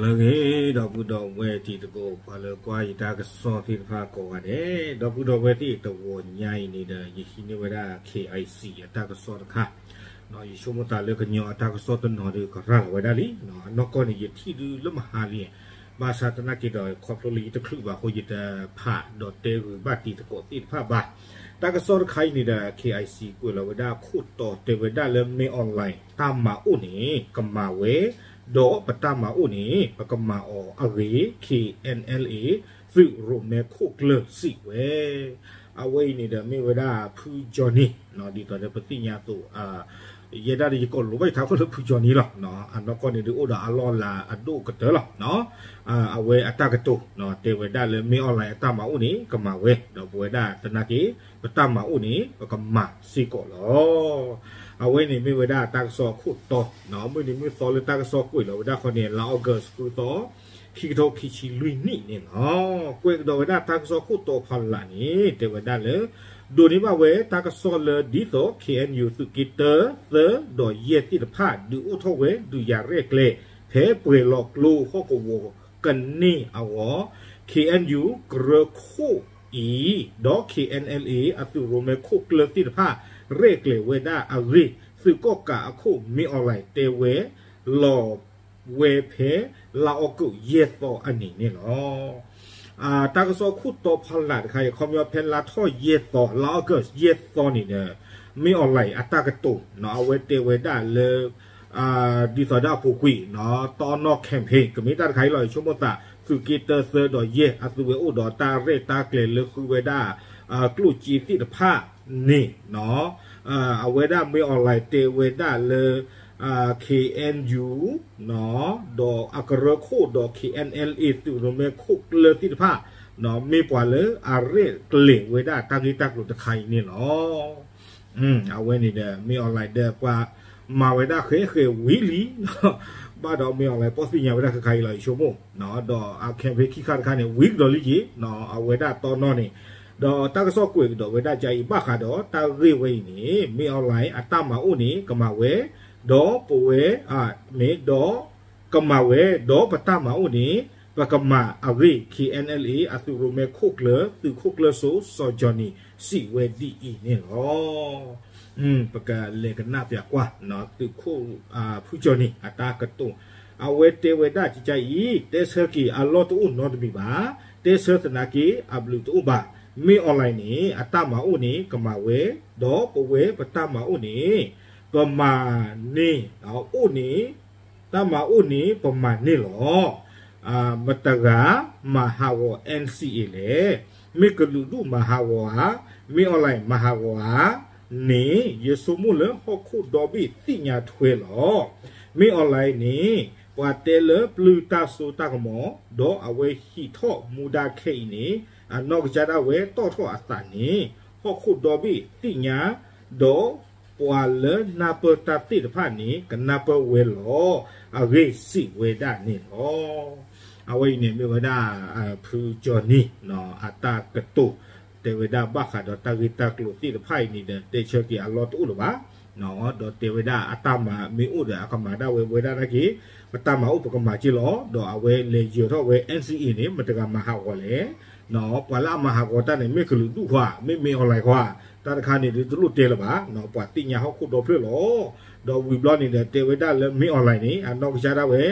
လၢအဂ့ၤ ဒီပုၢ်ဒီဝဲၢ်တံၤသကိး ပှၤလၢကွၢ်ယတၢ်ကစီၣ်သ့ၣ်တဖၣ်ကိးဂၤဒဲး, ဒီပုၢ်ဒီဝဲၢ်သ့ၣ် တဂီၤညါအံၤန့ၣ်ဒီး ယဟံးန့ၢ်ဝဲဒၣ် K I C အတၢ်ကစီၣ်တခါ, ယဆိကမိၣ်သးလၢကညီအတၢ်ကစီၣ်တနီၤဒီးကရၤလီၤဝဲဒၣ်လံ, အနီၢ်ကီၢ်န့ၣ် ယထံၣ်ဒုလၢမဟါလံ, ဘၣ်ဆၣ်သနာ်က့ဒီး ခီဖျိလၢယတချုးဘၣ်အဃိ ယတဖးဒီးတဲဂ့ၤဘၣ်တံၤသကိးသ့ၣ်တဖၣ်ဘၣ်. တၢ်ကစီၣ်တခါအံၤန့ၣ်ဒီး K I C ကွဲးလီၤဝဲဒၣ်ခိၣ်တီတဲဝဲဒၣ်လၢ မင်းအောင်လှိုင် တၢ်မၤအိၣ်န့ၣ် ကမၤဝဲ, ဒီးပတၢ်မၤအိၣ်န့ၣ် ပကမၤအီၤအဂ့ၢ် K N L A သုးရိၣ်မဲခိၣ်ကျၢၢ်စံးဝဲ. အဝဲအံၤန့ၣ်ဒီးမ့ၢ်ဝဲဒၣ်ဖုကၠီၤနံၤ, ဒ်သိးဒီးပသ့ၣ်ညါအသိး ယဲဒၣ်ဒီးယကိးလိာ်ဘၣ်ယထးခိၣ်လၢဖုကၠီၤနံၤလီၤ. အနီၢ်ကီၢ်န့ၣ်ဒုးအိၣ်ဒီးအလီၢ်အလၤအဒိၣ်ကတၢၢ်လီၤ. အဝဲအတၢ်ကတိၤ တဲဝဲဒၣ်လၢ မင်းအောင်လှိုင် အတၢ်မၤအိၣ်န့ၣ် ကမၤဝဲ, ဒီးပဝဲဒၣ်သနာ်က့ ပတၢ်မၤအိၣ်န့ၣ် ပကမၤစ့ၢ်ကီးလီၤ. အဝဲန့ၣ်မ့ၢ်ဝဲဒၣ်တၢ်ကစီၣ်အခိၣ်တီ, မုၢ်နံၤမုၢ်သီလၢတၢ်ကစီၣ်ကွဲးလီၤဝဲဒၣ်ခီန့ၣ် လါအီကူး ဃုသီ ခံကထိခံဆံလွံၢ်နံၣ်န့ၣ်လီၤ. ကွဲးကဒီးဝဲဒၣ်တၢ်ကစီၣ်ခိၣ်တီဖီလာ်န့ၣ် တဲဝဲဒၣ်လၢ ဒိးန့ၢ်ဘၣ်ဝဲတၢ်ကစီၣ်လၢဒ်သိး K N U သုးက့တၢ သၢ ဒီး ယဲၢ် သ့ၣ်တဖၣ် ဒုးအိၣ်ထီၣ်ဝဲဒုးယၤရဲၣ်ကျဲၤ ဖဲပှဲၤလီၤကျိဟီၣ်ကဝီၤကန့ၢ်အဂီၢ် K N U ကရၢခိၣ်အံၤ ဒီး K N L A အသုးရိၣ်မဲခိၣ်ကျၢၢ်သ့ၣ်တဖၣ် ရဲၣ်ကျဲၤဝဲဒၣ်အဂ့ၢ် သုးကီၣ်ကးအခိၣ် မင်းအောင်လှိုင် တဲဝဲ လီၤဝဲဖဲလါအီကူး ယဲၢ်သီအနံၤန့ၣ်လီၤ. တၢ်ကစီၣ်ခိၣ်တီဖီလာ်တခါအံၤ ခီပညီဖဲလါထီၣ်ယဲၢ်သီ လါအီကူး ယဲၢ်သီန့ၣ်ဒီး မင်းအောင်လှိုင် အတၢ်ကတိၤ အဝဲတဲဝဲဒၣ်လၢ ဒ်သိးဒီးအပူၤကွံာ် တီနီၣ် campaign ကမ့ၢ်တၢ်တခါအံၤလီၤ. ယဆိကမိၣ်သး သုးက့တၢ သၢ ဒီး ယဲၢ် အသုဝဲအိၣ်ဒီးတၢ်ရဲၣ်တၢ်ကျဲၤလၢဃုဝဲဒၣ် ကျိၣ်စ့သ့ၣ်တဖၣ်န့ၣ် အဝဲဒၣ် မင်းအောင်လှိုင် တဲဝဲဒၣ်လၢ K N U ဒီးအကရၢခိၣ်ဒီး K N L A သုးရိၣ်မဲခိၣ်ကျၢၢ်သ့ၣ်တဖၣ် မ့ၢ်ပှၤလၢအရဲၣ်ကျဲၤဝဲဒၣ်တၢ်ဂ့ၢ်တၢ်ကျိၤတခါအံၤန့ၣ်လီၤ. အဝဲန့ၣ်ဒီး မင်းအောင်လှိုင် ဒီးပှၤမၤဝဲဒၣ်ဃဲဃဲဝံၤလံ ဘၣ်ဒီး မင်းအောင်လှိုင် ပီၣ်သ့ၣ်ညါဝဲဒၣ်ခဲခါအံၤလီၤ ယဆိကမိၣ်, ဒီးအ campaign ခံခါတခါန့ၣ် ဝံၤကဒီးလံက့ၤ အဝဲဒၣ်တီနီၣ်န့ၣ်, ဒီးတၢ်ကစီၣ်ကွဲးကဒီးဝဲဒၣ်ကအံၤ ဘၣ်ဃးဒီးတၢ်ဂ့ၢ်ဝဲအံၤန့ၣ် မင်းအောင်လှိုင် အတၢ်မၤအိၣ်န့ၣ် ကမၤဝဲ, ဒီးပဝဲ မ့ၢ်ဒီး ကမၤဝဲ, ဒီးပတၢ်မၤအိၣ်န့ၣ် ပကမၤအဂ့ၢ် K N L A အသုးရိၣ်မဲခိၣ်ကျၢၢ် သုးခိၣ်ကျၢၢ်စိ စီၤကၠီၤနံၤ စံးဝဲဒ်အံၤန့ၣ်လီၤ. ပကလဲၤကနၣ်ပၠးကွၢ် သုးခိၣ် ဖုကၠီၤနံၤ အတၢ်ကတိၤ, အဝဲတဲဝဲဒၣ်ကကအံၤ တဲဆၢက့ၤအလီၢ်တအိၣ်နီတမံၤဘၣ်, တဲဆၢသနာ်က့အဘျုးတအိၣ်ဘၣ်, မင်းအောင်လှိုင် န့ၣ် အတၢ်မၤအိၣ်န့ၣ် ကမၤဝဲ, ဒီးပဝဲပတၢ်မၤအိၣ်န့ၣ် ပမၤန့ၢ် အိၣ်န့ၣ် တၢ်မၤအိၣ်န့ၣ် ပမၤန့ၢ်လီၤ. မတၤတဂၤမၤဟးဂီၤ N C A လဲၣ်. မ့ၢ်ကလုာ်ဒူၣ်မၤဟးဂီၤဧါ, မင်းအောင်လှိုင် မၤဟးဂီၤဧါန့ၣ် ယဆိကမိၣ်လၢဟီၣ်ခိၣ်ဒီဘ့ၣ်သ့ၣ်ညါထွဲလီၤ. မင်းအောင်လှိုင် န့ၣ် ပှၤတဲလၢပျုၢ်တၢ်စိတၢ်ကမီၤ ဒီးအဝဲဟံးထီၣ်မူဒါခဲအံၤန့ၣ် အနီၢ်ကစၢ်ဒၣ်ဝဲတီၣ်ထီၣ်အသးန့ၣ် ဟီၣ်ခိၣ်ဒီဘ့ၣ်သ့ၣ်ညါ ဒီးပှၤလၢနၢ်ပၢၢ်တၢ်သ့ၣ်တဖၣ်န့ၣ် ကနၢ်ပၢၢ်ဝဲလီၤ. အဂ့ၢ်စံးဝဲဒၣ်န့ၣ်လီၤ. အဝဲအံၤန့ၣ်မ့ၢ်ဝဲဒၣ် ဖုကၠီၤနံၤ အတၢ်ကတိၤ တဲဝဲဒၣ်ဘၣ်ဃးဒီးတၢ်ဂ့ၢ်တၢ်ကျိၤသ့ၣ်တဖၣ်အံၤန့ၣ်ဒီး တဲဆၢက့ၤအလီၢ်တအိၣ်လၢၤဘၣ်. ဒီးတဲဝဲဒၣ်အတၢ်မၤမ့ၢ်အိၣ်ဒီးအကမၤဒၣ်ဝဲ ဝဲဒၣ်နာ်က့ ပတၢ်မၤအိၣ်ပကမၤက့လီၤ. ဒီးအဝဲလဲၤယၢၤထီၣ်ဝဲ N C A န့ၣ် မတၤတဂၤမၤဟးဂီၤလဲၣ်. ပှၤလၢအမၤဟးဂီၤတၢ်န့ၣ် မ့ၢ်ကလုာ်ဒူၣ်ဧါ, မ့ၢ် မင်းအောင်လှိုင် ဧါ, တၢ်တခါန့ၣ်ဒုးတလိၣ်တဲလၢၤဘၣ်. ပှၤသ့ၣ်ညါဟီၣ်ခိၣ်ဒီဖျၢၣ်လီၤ. ဒီးဝံၤဘျီန့ၣ်ဒီး တဲဝဲဒၣ်လၢ မင်းအောင်လှိုင် န့ၣ် အနီၢ်ကစၢ်ဒၣ်ဝဲ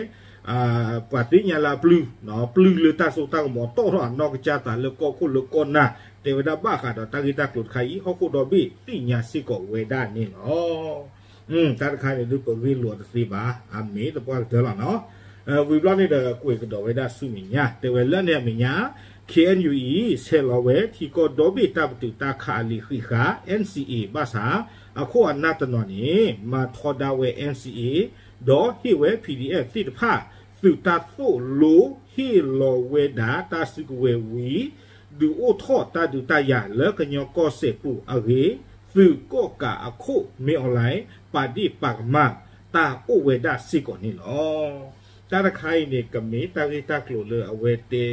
ပှၤသ့ၣ်ညါလၢအပျုၢ်, ပျုၢ်လၢတၢ်စိတၢ်ကမီၤတီၣ်ထီၣ်အနီၢ်ကစၢ်သးလၢကီၢ်ခိၣ်လၢကီၢ်နၢ် တဲဝဲဒၣ်ဘၣ်ဃးဒီးတၢ်ဂ့ၢ်တၢ်ကျိၤတခါအံၤ ဟီၣ်ခိၣ်ဒီဘ့ၣ်သ့ၣ်ညါစ့ၢ်ကီးဝဲဒၣ်န့ၣ်လီၤ. တၢ်တခါန့ၣ်ဒုးပဂ့ၢ်လိာ်တသ့ဘၣ်, အမ့ၢ်သပှၢ်ကတၢၢ်လီၤနီၤ. ဝံၤဘျီန့ၣ်ဒီးကွဲးကဒီးဝဲဒၣ်ဆူမဲာ်ညါ တဲဝဲလၢန့ၣ်အမဲာ်ညါ K N U အံၤ ဆဲးလီၤဝဲထံကီၢ်ဒီဘ့ၣ်တၢ်ပတုာ်တၢ်ခးအလံာ်ဃံးဃာ် N C A ဘၣ်ဆၣ် အခိၣ်အနၢ်တနီၤန့ၣ် မၤထီဒါဝဲ N C A ဒီးဟ့ၣ်ဝဲ P D F သ့ၣ်တဖၣ် သုးတၢ်သိၣ်လိဟ့ၣ်လီၤဝဲဒၣ်တၢ်စုကဝဲၤဝံၤ ဒုးအိၣ်ထီၣ်တၢ်ဒုးတၢ်ယၤလၢကညီကီၢ်စဲၣ်ပူၤအဂ့ၢ် သုးကီၣ်ကးအခိၣ် မင်းအောင်လှိုင် ပာ်ဒ့ၣ်ပာ်ကမၣ်တၢ်အိၣ်ဝဲဒၣ်စ့ၢ်ကီးန့ၣ်လီၤ. တၢ်တခါအံၤန့ၣ် ကမ့ၢ်တၢ်ဂ့ၢ်တၢ်ကျိၤလၢအဝဲတဲ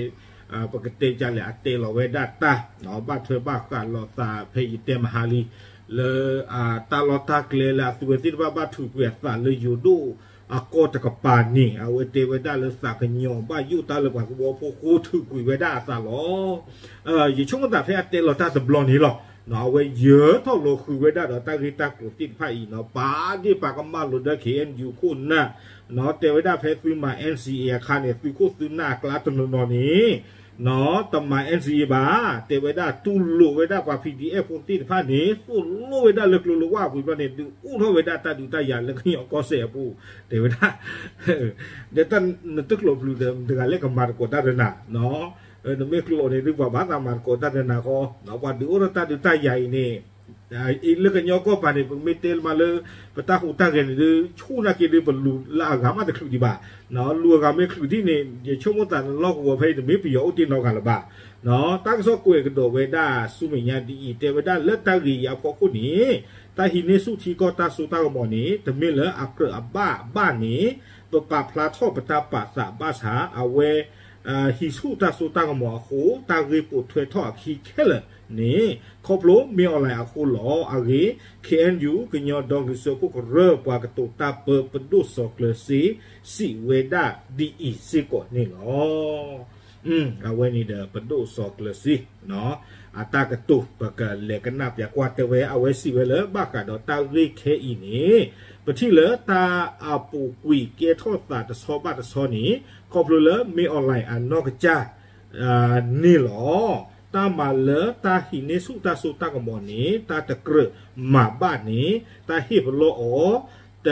ပကတဲဒ်လဲၣ် အတဲလီၤဝဲဒၣ်တၢ် ဘၣ်ထွဲဘၣ်ဃးလိာ်သးဖဲယတဲမဟါလံ လၢ တၢ်လီၢ်တၢ်ကျဲလၢအသုဝဲသ့ၣ်တဖၣ်ဘၣ်ထုးကွံာ်အသးလၢယိၤဒိၣ် အကီၢ်တကပၤန့ၣ် အဝဲတဲဝဲဒၣ်လၢသးကညီၤဘၣ်ယိၣ်တၢ်လၢပှၤသဝီဖိဃိ ထုးကွံာ်ဝဲဒၣ်အသးလီၤ. ယဆိကမိၣ်သးဖဲအတဲလီၤတၢ်တဘျီန့ၣ်လီၤ. အဝဲယၢၤထီၣ်လီၤဃုာ်ဝဲဒၣ်ဒီးတၢ်ဂ့ၢ်တၢ်ကျိၤသ့ၣ်တဖၣ်အံၤ ပာ်ဒ့ၣ်ပာ်ကမၣ်လိာ်ဒီး ခ့ၣ်အဲၣ်ယူၣ်ခိၣ်နၢ် တဲဝဲဒၣ်ဖဲသုမၤ NCA အခါန့ၣ် သုးခိၣ်သုးနၢ်အကျါတနီၤနီၤန့ၣ် တမၤ NCA ဘၣ်, တဲဝဲဒၣ်တူၢ်လိာ်ဝဲဒၣ်ပှၤ PDF ဖိသ့ၣ်တဖၣ်န့ၣ် သိၣ်လိဝဲဒၣ်လၢကျိလၢဝၢ်ပူၤဘျီန့ၣ် ဒုးအိၣ်ထီၣ်ဝဲဒၣ်တၢ်ဒုးတၢ်ယၤလၢကညီကီၢ်စဲၣ်အပူၤ တဲဝဲဒၣ် ဒီးတၢ်နတကျိာ်ပျုၤဒီး မတၤတဂၤလဲၣ်ကမၤသကိးတၢ်ဒီးနၤ, နမ့ၢ်ကျိာ်န့ၣ် ဒုးပှၤဘၣ်သးမၤသကိးတၢ်ဒီးနၤဃီ, ပှၤဒုးအိၣ်ထီၣ်တၢ်ဒုးတၢ်ယၤအံၤန့ၣ် လၢကညီကီၢ်ပၤန့ၣ် ပမ့ၢ်တဲမးလၢ ပတၢ်ဟူးတၢ်ဂဲၤန့ၣ်ဒုး ဆူၣ်နာ်က့ဒုး ပလူၤလၢအဂၤမးတချုးဒံးဘၣ်, လူၤအဂၤမ့ၢ်ချုးဒံးန့ၣ် ယဆိကမိၣ်သးလၢလီၢ်ကဝီၤဖဲအံၤ တမ့ၢ်ပယီၤအိၣ်တ့ၢ်နီတဂၤလၢၤဘၣ်. တၢ်ကစီၣ်ကွဲးကဒီးဝဲဒၣ်ဆူမဲာ်ညါဒ်အံၤ တဲဝဲဒၣ်လၢတၢ်ဂ့ၢ်အံၤအဖီခိၣ်န့ၣ် တၢ်ဟံးန့ၢ်ဆူၣ်ထံကီၢ်တၢ်စိတၢ်ကမီၤန့ၣ် တမ့ၢ်လၢအကြၢးအဘၣ်ဘၣ်န့ၣ် ပပာ်ဖျါထီၣ်ပတၢ်ပာ်သးဘၣ်ဆၣ် အဝဲ ဟံးဆူၣ်တၢ်စိတၢ်ကမီၤအဃိ တၢ်ဂ့ၢ်ပိာ်ထွဲထီၣ်အခံခဲလၢာ်န့ၣ် ခီဖျိမင်းအောင်လှိုင် အဃိလီၤ. အဂ့ၢ် ခ့ၣ်အဲၣ်ယူၣ် ကညီဒီကလုာ်စၢဖှိၣ်ကရၢ ပှၤကတိၤတၢ်ပၢ ပဒိၣ်စီၤကျၢၤစ့ စံးဝဲဒၣ်ဒ်အံၤစ့ၢ်ကီးန့ၣ်လီၤ. အဝဲန့ၣ်ဒီး ပဒိၣ်စီၤကျၢၤစ့ အတၢ်ကတိၤ ပကလဲၤကနၣ်ပၠးကွၢ်တဲဝဲ အဝဲစံးဝဲလၢ ဘၣ်ဃးဒီးတၢ်ဂ့ၢ်ခဲအံၤန့ၣ် ပထံၣ်လၢတၢ်အပူၤကွံာ်ကဲထီၣ်သးတဆီဘၣ်တဆီန့ၣ် ခီဖျိလၢမင်းအောင်လှိုင် အနီၢ်ကစၢ် န့ၣ်လီၤ. တၢ်မၤလၢတၢ်ဟံးန့ၢ်ဆူၣ်တၢ်စိတၢ်ကမီၤန့ၣ် တၢ်တကြၢးမၤဘၣ်န့ၣ် တၢ်ဟ့ၣ်ပလီၢ်အီၤ တ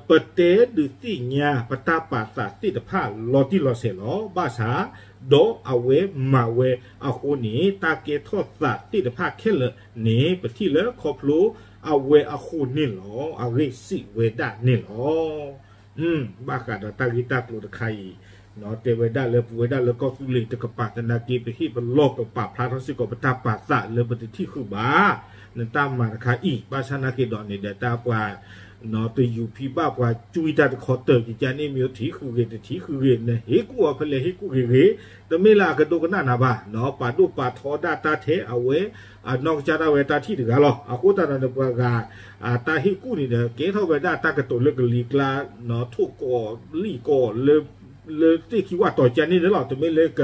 ပတဲဒုးသ့ၣ်ညါ ပတၢ်ပာ်သးသ့ၣ်တဖၣ်လီၤတံၢ်လီၤဆဲးလီၤ. ဘၣ်ဆၣ် ဒီးအဝဲမၤဝဲအဃိန့ၣ် တၢ်ကဲထီၣ်သးသ့ၣ်တဖၣ်ခဲလၢာ်န့ၣ် ပထံၣ်လၢခီဖျိအဝဲအဃိန့ၣ်လီၤ. အဂ့ၢ်စံးဝဲဒၣ်န့ၣ်လီၤ. ဘၣ်ဃးဒီးတၢ်ဂ့ၢ်တၢ်ကျိၤတခါအံၤ တဲဝဲဒၣ်လၢပဝဲဒၣ်လၢကီၢ်သူလ့ၤတကပၤသနာ်က့ ပဟ့ၣ်ပလီၢ်ပပာ်ဖျါထီၣ်စ့ၢ်ကီးပတၢ်ပာ်သးလၢပတထံၣ်ဃုာ်ဘၣ် နတၢ်မၤတခါအံၤ ဘၣ်ဆၣ်နာ်က့ဒီးန့ၣ်ဒီးတၢ်ပှၤ တယူၤဖံးဘၣ်ပှၤကွံတၢ်တခီတၢၢ်ကကန့ၣ်မ့ၢ်ထံၣ်ဃုာ်ဂ့ၤ တထံၣ်ဃုာ်ဂ့ၤ နဟ့ၣ်ကူၣ်အီၤဖဲလဲၣ်ဟ့ၣ်ကူၣ်ဂ့ၤဂ့ၤ တမ့ၢ်လၢအကဒိကနၣ်နၤဘၣ် ပာ်ဒိၣ်ပာ်ထီဒၣ်တၢ်ထဲအဝဲ အနီၢ်ကစၢ်ဒၣ်ဝဲတၢ်ထံၣ်တဂၤလီၤ. အဃိသတးဒီးန့ၣ်ပှၤဂၤ တၢ်ဟ့ၣ်ကူၣ်န့ၣ်ဒီး ကဲထီၣ်ဝဲဒၣ်တၢ်ကတိၤလၢကလံၤကျါ ထိၣ်ကိးလံၣ်ကိး လၢသ့ၣ်ခံဝၣ်တီၤကန့ၣ်န့ၣ်လီၤ. တမ့ၢ်လၢက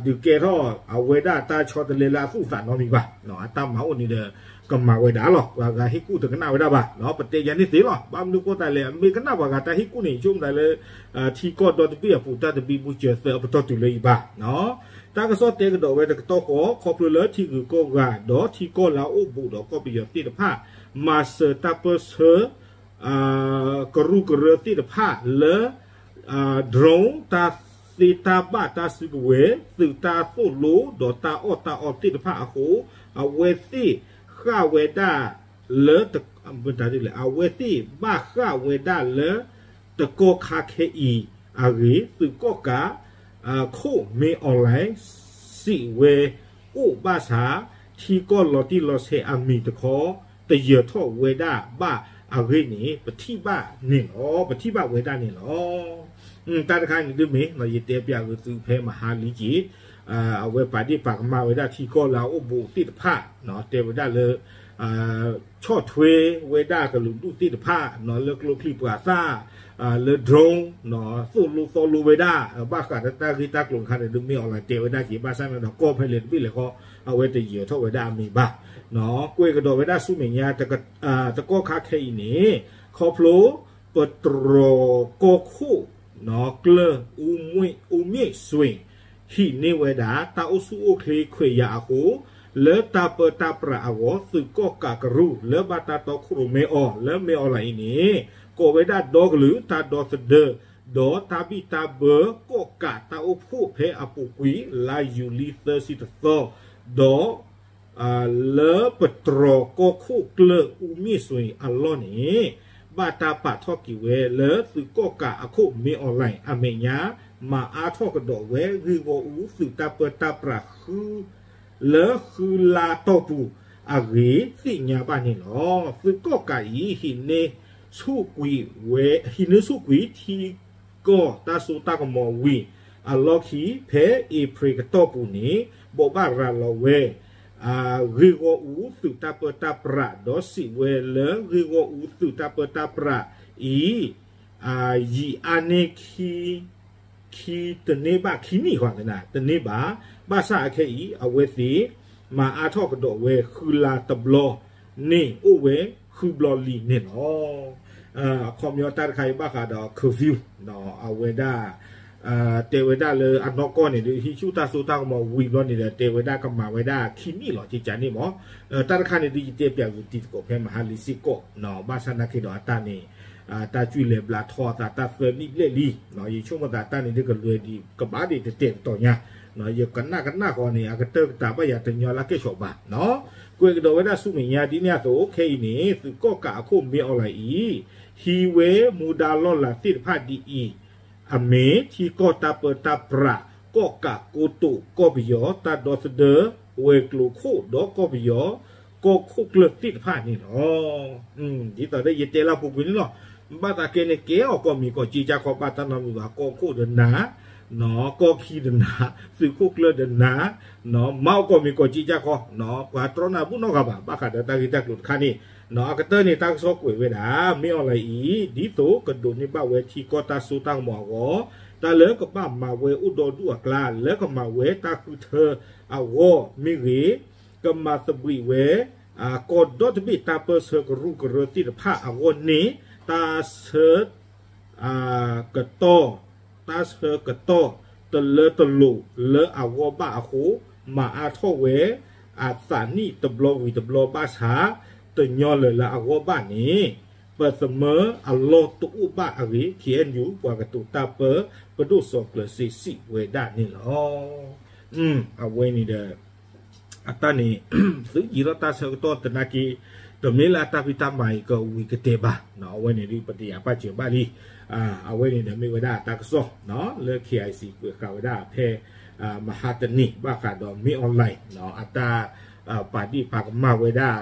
ဒုးကဲထီၣ်အဝဲဒၣ်တၢ်ဆီတလဲလၢအသူၣ်အသးနီတမံၤဘၣ်. အတၢ်မၤအိၣ်န့ၣ်ဒီး ကမၤဝဲဒၣ်လီၤ. ပှၤဂၤဟ့ၣ်ကူၣ်တကနၣ်ဝဲဒၣ်ဘၣ်. ပတဲယၤန့ၣ်သ့လီၤ. ဘၣ်မနုၤဃိသတးလဲၣ် အမ့ၢ်ကနၣ်ပှၤဂၤတၢ်ဟ့ၣ်ကူၣ်န့ၣ် ဆိကမိၣ်သးလၢ ထံကီၢ်ဒီတဘ့ၣ်အပူၤ တၢ်တဘံဘူစၢၤသၢအပတီၢ်တုၤလၢအံၤဘၣ်. တၢ်ကစီၣ်တဲကဒီးဝဲတကတီၢ်ဃီ ခီဖျိလၢထံဂုၤကီၢ်ဂၤ ဒီးထံကီၢ်လၢအအိၣ်ဘူးဒီးကီၢ်ပယီၤသ့ၣ်တဖၣ် မၤစၢၤတၢ်ပၢဆှၢ ကရူၢ်ကရၢသ့ၣ်တဖၣ်လၢ drone တၢ်သ့တၢ်ဘၣ်တၢ်စုကဝဲၤ သုးတၢ်သိၣ်လိဒီးတၢ်အီၣ်တၢ်အီသ့ၣ်တဖၣ်အဃိ အဝဲသ့ၣ်ဃၣ်ဝဲဒၣ်လၢ အဝဲသ့ၣ်ဘၣ်ဃၣ်ဝဲဒၣ်လၢ တကီၢ်ခါခဲအံၤအဂ့ၢ် သုးကီၣ်ကး ခိၣ်မ့ၢ် online စံးဝဲအိၣ်ဘၣ်ဆၣ် ထံကီၢ်လီၤတံၢ်လီၤဆဲးအမံၤတခီ တယၢၤထီၣ်ဝဲဒၣ်ဘၣ်အဂ့ၢ်န့ၣ် ပထံၣ်ဘၣ်န့ၣ်လီၤ. ပထံၣ်ဘၣ်ဝဲဒၣ်န့ၣ်လီၤ. တၢ်တခါန့ၣ်ဒ်မ့ၢ် ယတဲပၠးဂုာ်သုဖဲမဟါလံက့ၤ အဝဲပာ်ဒ့ၣ်ပာ်ကမၣ်ဝဲဒၣ်ထံကီၢ်လၢအအိၣ်ဘူးသ့ၣ်တဖၣ် တဲဝဲဒၣ်လၢ ဆီၣ်ထွဲဝဲဒၣ်ကလုာ်ဒူၣ်သ့ၣ်တဖၣ် လၢကျိချံပှၤသၣ် လၢ drone သိၣ်လိသီလိဝဲဒၣ် ဘၣ်ဃးဒီးတၢ်ဂ့ၢ်တၢ်ကျိၤတခါန့ၣ် ဒ်မ့ၢ် online တဲဝဲဒၣ်က့ၤ ဘၣ်ဆၣ်န့ၣ်ဒီးကီၢ်ဖဲလဲၣ်တဘ့ၣ်လဲၣ်ဃီ အဝဲတယၢၤထီၣ်ဝဲဒၣ်အမံၤဘၣ်. ကွဲးကဒီးဝဲဒၣ်ဆူမဲာ်ညါ တကီၢ်ခါခဲအံၤန့ၣ် ခီဖျိ ပတြီၤကီၢ်ခိၣ် ကျၢၢ် အူမ့ၢ်စွ့ၣ် ဟံးန့ၢ်ဝဲဒၣ် တၢ်အိၣ်ဆူၣ်အိၣ်ချ့ခွဲးယာ်အဃိ လၢတၢ်ပၢတၢ်ပြးအဂီၢ် သုးကီၣ်ကးကရူၢ် လၢဘၣ်တၢ်တီခိၣ်ရိၣ်မဲအီၤ လၢမ့ၢ် online အံၤန့ၣ် ကိးဝဲဒၣ်ဒီကလုာ်တၢ်ဒီသဒၢ ဒီးတၢ်ဘံၣ်တၢ်ဘၢကီၣ်ကးတၢ်အိၣ်ဖှိၣ်ဖဲအပူၤကွံာ် လါယူၤလံသၢဆံတသီ ဒီး လၢပတြီၤကီၢ်ခိၣ်ကျၢၢ်အူမ့ၢ်စွ့ၣ်အလီၢ်န့ၣ် ဘၣ်တၢ်ပာ်ထီၣ်က့ၤဝဲလၢသုးကီၣ်ကးအခိၣ်မ့ၢ် online အမဲာ်ညါ မၤအါထီၣ်ကဒီးဝဲဂ့ၢ်ဂီၢ်အူသုးတၢ်ပၢတၢ်ပြးဃု လၢဃုလါတီၢ်ပူၤအဂ့ၢ်သ့ၣ်ညါဘၣ်န့ၣ်လီၤ. သုးကီၣ်ကးအံၤ ဟံးန့ၢ်ဆူၣ်ကွံာ်ဝဲ ဟံးန့ၢ်ဆူၣ်ကွံာ်ထံကီၢ်တၢ်စိတၢ်ကမီၤဝံၤအလီၢ်ခံ ဖဲအ့ဖြ့ၣ်ကတီၢ်ပူၤန့ၣ် ဘိးဘၣ်ရၤလီၤဝဲ ဂ့ၢ်ဂီၢ်အူသုးတၢ်ပၢတၢ်ပြး ဒီးစံးဝဲလၢဂ့ၢ်ဂီၢ်အူသုးတၢ်ပၢတၢ်ပြးအံၤ ယံာ်အါန့ၢ် ခံတန့ၢ်ဘၣ် ခံနံၣ်ဃီ တန့ၢ်ဘၣ်. ဘၣ်ဆၣ်အခဲအံၤ အဝဲသ့ၣ် မၤအါထီၣ်ကဒီးဝဲဃုလါတဘျီန့ၣ် အိၣ်ဝဲဃုဘျီလံန့ၣ်လီၤ. အခီပညီတၢ်တခါအံၤဘၣ်ဃးဒီး curfew အဝဲဒၣ် တဲဝဲဒၣ်လၢအနီၢ်ကီၢ်န့ၣ်ဒီး ဟံးဆူၣ်တၢ်စိတၢ်ကမီၤဝံၤဘျီန့ၣ်ဒီး တဲဝဲဒၣ်ကမၤဝဲဒၣ်ခံနံၣ်လီၤ ကကန့ၣ်မး. တၢ်တခါန့ၣ်ဒုး ယတဲပၠးဂုာ်တံၤသကိးဖဲမဟါလံစ့ၢ်ကီး ဘၣ်ဆၣ်နာ်က့ဒီးအတၢ်န့ၣ် တၢ်ကွံာ်လဲၤဘျါထီၣ်အသးတၢ်သၢနံၣ်ဘျဲၣ်လံ. ယဆိကမိၣ်သးတၢ်န့ၣ်ဒုးကလွဲဒံးကဘၣ်ဒံးတတဲာ်ကတီၤညါ, ယကနၣ်ကနၣ်ဃီန့ၣ် အကတၢၢ်ကတၢၢ်ဘၣ်ယၤတညီလၢကဲၣ်ဆိးဘၣ်. ကွဲးကဒီးဝဲဒၣ်ဆူမဲာ်ညါဒ်န့ၣ်အသိး ခဲအံၤန့ၣ် သုးကီၣ်ကးအခိၣ်မ့ၢ်အီလၢအံၤ ဟံးဝဲမူဒါလီၢ်လၤသ့ၣ်တဖၣ်ဒ်အံၤ, အမ့ၢ်ထံကီၢ်တၢ်ပၢတၢ်ပြး ကီၣ်ကးကိတိာ် ကီၢ်ပယီၤ တၢ်ဒီသဒၢ ဝဲၤကျိၤခိၣ်ဒီးကီၢ်ပယီၤ ကီၢ်ခိၣ်ကျၢၢ်သ့ၣ်တဖၣ်န့ၣ်လီၤ. ဒ်သိးဒီးယတဲလၢပူၤကွံာ်န့ၣ်လီၤ. ဘၣ်သးကဲန့ၣ် ကဲအီၤကီၢ်မံၤကီၢ်စ့ကၢ်ခီ ဘၣ်တၢ်နီတမံၤဘၣ်, ကီၢ်ခိၣ်ဒီးနၤ, ကီၢ်ခံဒီးနၤ, သုးခိၣ်ကျၢၢ်ဒီးနၤ, မၤအီၤကီၢ်မံၤကီၢ်စ့ကၢ်ခီ, ပှၤတြီနၤဘူၣ်နီတဂၤဘၣ်. ဘၣ်ဃးဒီးတၢ်ဂ့ၢ်တၢ်ကျိၤတခါန့ၣ် အကတၢၢ်န့ၣ် တၢ်ကစီၣ်ကွဲးဝဲဒၣ် မ့ၢ်အီလၢအံၤ ဒ်သိးကဒိးန့ၢ်ဘၣ်ဝဲထံကီၢ်တၢ်စိတၢ်ကမီၤအဂီၢ် တၢ်လၢကဘၣ်မၤဝဲအိၣ်ဒီဒူၣ်အကျါ လၢကမၤဝဲတၢ်ဃုထၢအဂီၢ်မ့ၢ်ဂ့ၤ, ကမၤသဘှံးဝဲ ကီၢ်ဒီတဘ့ၣ်တၢ်ပၢဆှၢကရူၢ်ကရၢသ့ၣ်တဖၣ်အဂီၢ်န့ၣ် တၢ်ဆၢ ကတီၢ်, တၢ်ဆၢကတီၢ်တလၢတလိၤလၢအဂီၢ်ဘၣ်အဃိ, မၤအါထီၣ်ဝဲ အသးနံၣ်တဘျီဝံၤတဘျီဘၣ်ဆၣ်, တညီလၢၤလၢအဂီၢ်ဘၣ်န့ၣ် ပသမၢအလီၢ်တအိၣ်ဘၣ်အဂ့ၢ် ခ့ၣ်အဲၣ်ယူၣ် ပှၤကတိၤတၢ်ပၢ ပဒိၣ်စီၤကျၢၤစ့စံးဝဲဒၣ်န့ၣ်လီၤ. အဝဲန့ၣ်ဒီး အတၢ်န့ၣ် သုးယံၤထီၣ်တၢ်ဆၢကတီၢ်သနာ်က့ တမ့ၢ်လၢအတၢ်ဖံးတၢ်မၤအံၤကဝံၤကတဲာ်ဘၣ်, အဝဲန့ၣ်ဒုး ပတယာ်ပာ်စၢၤဘၣ်လံ. အဝဲန့ၣ်ဒီးမ့ၢ်ဝဲဒၣ်တၢ်ကစီၣ် လၢ KIC ကွဲးဃာ်ဝဲဒၣ်ဖဲ မဟါတနံၤ ဘၣ်ဃးဒီး မ့ၢ်အီလၢ အတၢ် ပာ်ဒ့ၣ်ပာ်ကမၣ်ဝဲဒၣ်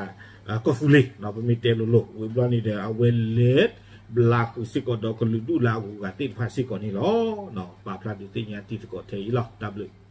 ကီၢ်သူလ့ၤ ပမ့ၢ်တဲလိၤလိၤ ဝံၤဘျီန့ၣ်ဒီး အဝဲလဲၤဘျါဃုာ်စ့ၢ်ကီးဒီးကလုာ်ဒူၣ်လၢအဂုၤအဂၤသ့ၣ်တဖၣ်စ့ၢ်ကီးန့ၣ်လီၤ. ပာ်ဖျါဒုးသ့ၣ်ညါတံၤသကိးထဲအံၤလီၤ. တၢ်ဘျုး